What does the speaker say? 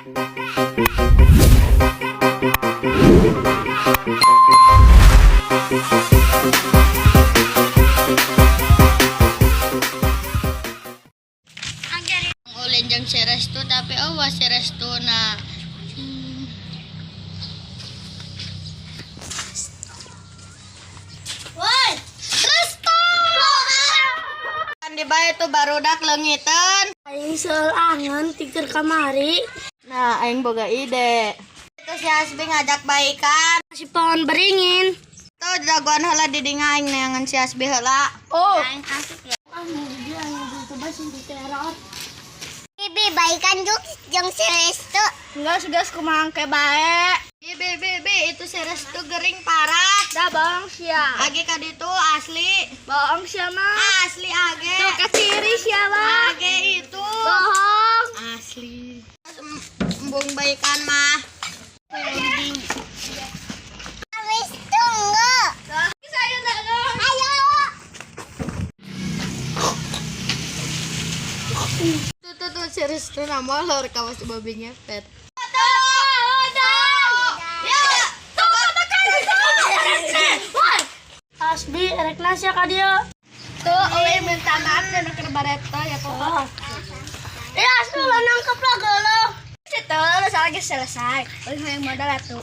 Ulin jang si Resto, tapi awas si Resto na. Woi, Resto! Kan di bae tuh barudak leungitan. Aing seul angen tikeur kamari. Nah, aing boga ide. Itu si Hasbi ngajak baikan. Si pohon beringin. Tuh jagoan heula di dinga aing neangan si Hasbi heula. Oh. Aing asup ya. Ah, mau dia aing itu bae sing diteror. Bibi baikan juk jeung si Restu. Enggak sudah kumaha ke bae. Bi, bi, bi, bi, itu si Restu gering parah. Dah bohong sia. Age ka ditu asli. Bohong sia mah. Asli age. Tuh kaciri sia mah. Age itu. Bohong. Asli. Embung baikan mah. Wis tunggu. Saya enggak. Ayo. Tuh tuh tuh si Restu nama lor kawas babi ngepet. Asbi rek nasi ka dieu. Tuh, euy minta maaf dan keur bareto ya kok. Eh, Asbi lo nangkep lah geuleuh. Situ, masalah geus selesai. Paling hayang modal atuh.